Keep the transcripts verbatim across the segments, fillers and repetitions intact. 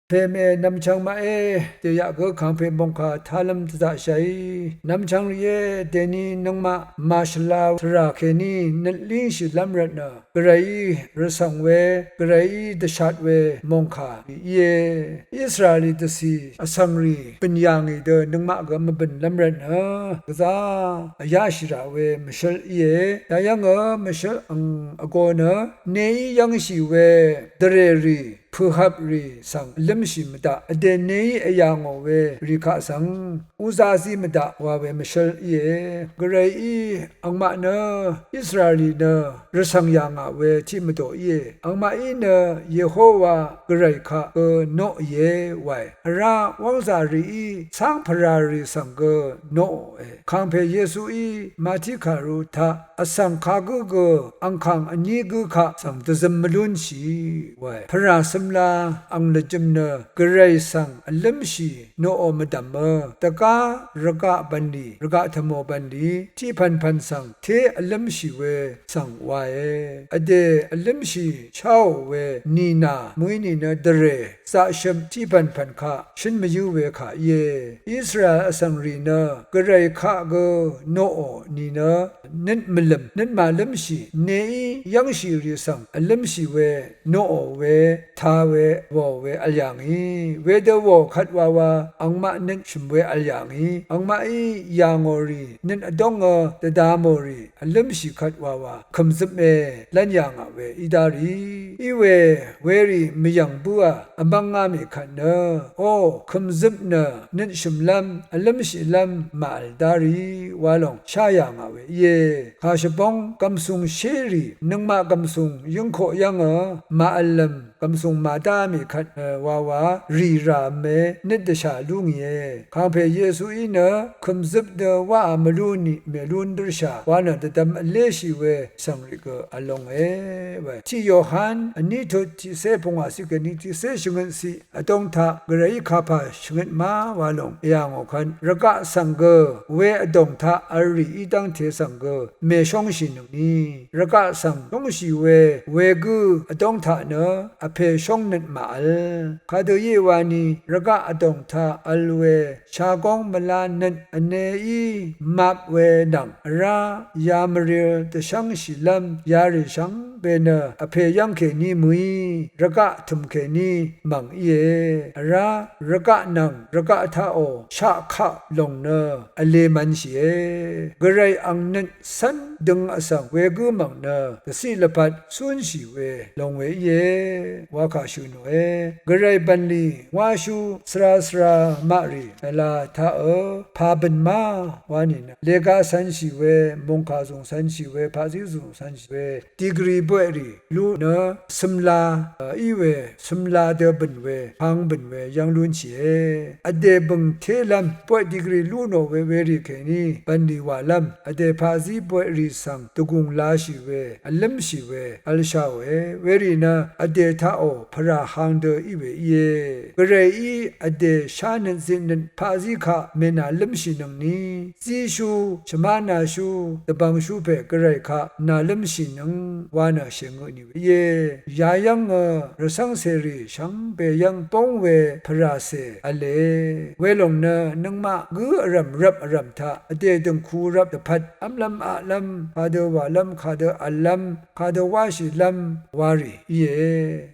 Pèmè nvmchvng maqé, dèyaq gø kàngpè mòngkà talv̄m dvzaqshàí nvmchvng rìé. Dèni nøngmaq màshvla tvrà kèní nøt língshìlv́m rvtnø, Gvrayí rvcv̀ng we, Gvrayí dvshat we mòngkà íe. Israelí dvcì vsvng rì bø̀n yà ngì dø nøngmaq gø mvbø̀nlv́m rvtnø, gvzá vyáshì rà we mvshǿl íe. Yayv́ngø mvshǿl ang vgō nø, neí yv́ngshì we dvrèrì pø̀hvprì svng vlǿmshì mvdaq, vdè neí vyà ngò we rì kaq svng uzazí mvdaq wa we mvshǿl íe. Gvrayí angmaq nø Israelí nø rvcv̀ng yà ngà we tiq mvdò íe. Angmaqí nø Yehowa Gvray kaq gø noqìe wae. Vrá wv́ngzà rìí cáng pvràrì svng gø noqòe. Kàngpè Yesuí màtí kàru taq vsvng kagǿ gø angkàng vní gǿ kaq svng dvzøm mvlúnshì wae. Pvrà cømla ang lvjøm nø Gvray svng vlǿmshì noqò mvdv̀mø, dvgá rvgaq bv̀nlì, rvgaq tvmò bv̀nlì tiq pv̀npv̀n svng té vlǿmshì we svng wae. Vdè vlǿmshì sháò we nìnà mø̀í nìnø dvrè zaqshøp tiq pv̀npv̀n kaq shǿn mvyǿ we kà íe. Israel vsvng rì nø Gvray kaq gø noqò nìnø nøt mvlø̀m, nøt màlǿmshì, neí yv́ngshì rì svng vlǿmshì we noqò we, tā we, wàò we vl yà ngì. Wedø wò kvt wawa angmaq nøt shø̀m we vl yà ngì. Angmaqí yà ngò rì nøt vdóngø dvda mò rì vlǿmshì kvt wawa kø̀mzøpme lv́n yà ngà we í dá rì. Í we werì mvyv̀ng bǿà vmv́ngá mì kvt nø, o, kø̀mzøp nø nøt shø̀mlv́m vlǿmshìlv́m màvl dá rì wa lòng shá yà ngà we íe. Kàshvbóng gv̀msùng shérì nøngmaq gv̀msùng yǿngkoq yv́ngø màvllv́m gv̀msùng màdá mì kvt, e, wawa rì ràvme nøt dvshà lú ngìe. Kàngpè Yesuí nø kø̀mzøp dø wáā mvlú ni mèlún dǿrshà wa nø dvdvm vléshì we svng rì gø vlonge we. Tiq Yohan vní tut tiqcé pungwàciq kèní tiqcé shvngøtciq vdōng taq Gvrayí kapà shvngøt má wa lòng èyà ngò kvt, rvgaq svng gø we vdòng taq vl rì í dv́ngte svng gø mèshóngshìnøngni, rvgaq svng shóngshì we wegǿ vdóng taq nø vpè shóng nøt màvl. Kadø íe wani, rvgaq vdòng taq vl we shagóng mvlá nøt vneí map we nvng vrá yamvril dvshv́ngshìlv́m yarì shvngbe nø vpè yv́ng kèní mø̀í, rvgaq tø̀m kèní mv̀ng íe. Vrá rvgaq nvng rvgaq taqò shaq kaq lòng nø vlē mv̄nshìe. Gvray ang nøt cv́n døng vsvng wegǿ mv̀ng nø dvciq lvpat cúnshì we long we íe. Wakà shø̀ nòe. Gvray bv̀nlì wáshú svra svra maqrì vla taqø pà bø̀n má wa nìnø, lega cv̄nshì we, mòngkà zùng cv̄nshì we, paqzí zùng cv̄nshì we, digri boeqrì lú nø cømla, e, í we, cømla dø bø̀n we, pang bø̀n we yv́ng lúnshìe. Vdè bø̀ng télv́m boeq digri lú nò we werì kèní bv̀nlì wàlv́m vdè paqzí boeqrì svng dvgùng lashì we, vlǿmshì we vlshaòe. Werì nø vdè taqò pvrà hang dø í we íe. Gvrayí vdè shánøt zitnøt paqzí kaq mènàlǿmshìnøngni, zíshú, shvmánashú, dvbvngshú pè Gvray kaq nàlǿmshìnøng wa nø shèngø nì we íe. Yayv́ngø rvcv́ngcèrì shvngbe yv́ng bóng we pvràcè v̄le. Welòng nø nøngmaq gǿ vrv̀m rvp vrv̀m taq vdè dø̀ngku rvp dvpvt v́mlv́m aqlv́m, kadø wàlv́m, kadø v̀llv́m, kadø wáshìlv́m warì íe.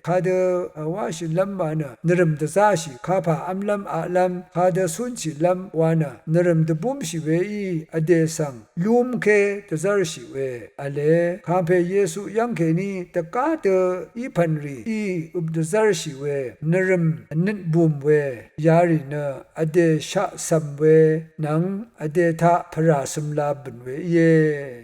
Kadø, e, wáshìlv́m wa nø nvrø̀m dvzáshì, kapà v́mlv́m aqlv́m, kadø cúnshìlv́m wa nø nvrø̀m dvbúmshì weí vdè svng lúmké dvzv́rshì we v̄le. Kàngpè Yesu yv́ng kèní dvgá dø í pv̀nrì í øp dvzv́rshì we, nvrø̀m vnøt bùm we yarì nø vdè shaq cv̀m we nvng vdè taq pvrà cømla bø̀n we íe.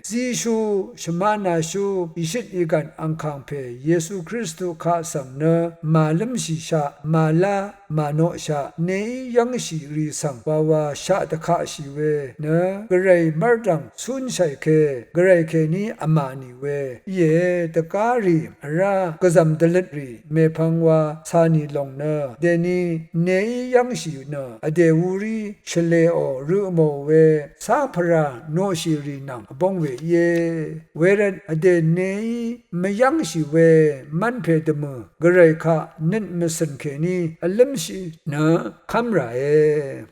Zíshú, shvmánashú, ìshøt ìgv̀n angkàng pè Yesu Kristu kaq svng nø màlǿmshìshaq, màlá mànoqshaq, neí yv́ngshì rì svng wawa shaq dvkaqshì we nø Gvray mv́rdv̀ng cúnshàì ke, Gvray kèní vmà nì we íe. Dvgá rì vrá gvzv̀m dvløt rì mèpvng wa cà nì lòng nø, dèni neí yv́ngshì nø vdè wurí shvlèò rø mò we, cápvrà noqshì rì nvng vbóng we íe. Wervt vdè neí mvyv́ngshì we mv́npè dvmø̀ Gvray kaq nøt mvsø̀n kèní vlǿmshì nø kv́m ràe.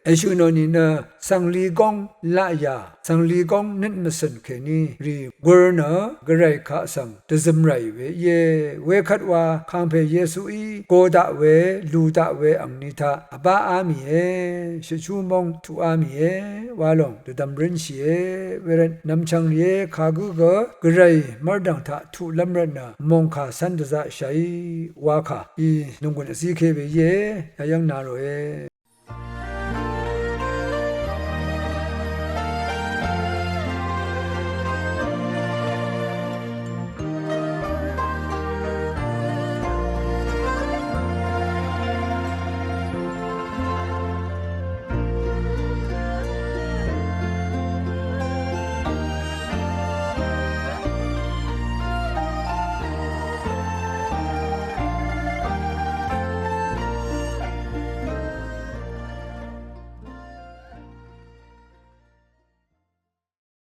Èshø̀ nò nìnø svngli góng laqyà, svngli góng nøt mvsø̀n kèní rì gur nø Gvray kaq svng dvzøm ràì we íe. Wekvt wa kàngpè Yesuí go daq we, lù daq we angni taq vbáá mìe, shøtshú móng tuqá mìe wa lòng dvdvm rǿnshìe. Wervt nv̀mchv̀ng rìé kagǿ gø Gvray mv́rdv̀ng taq tuqlv́m rvtnø mòngkà cv́n dvzaqshàí wakà í nònggùn vzíké we íe. Yayv́ng na ròe.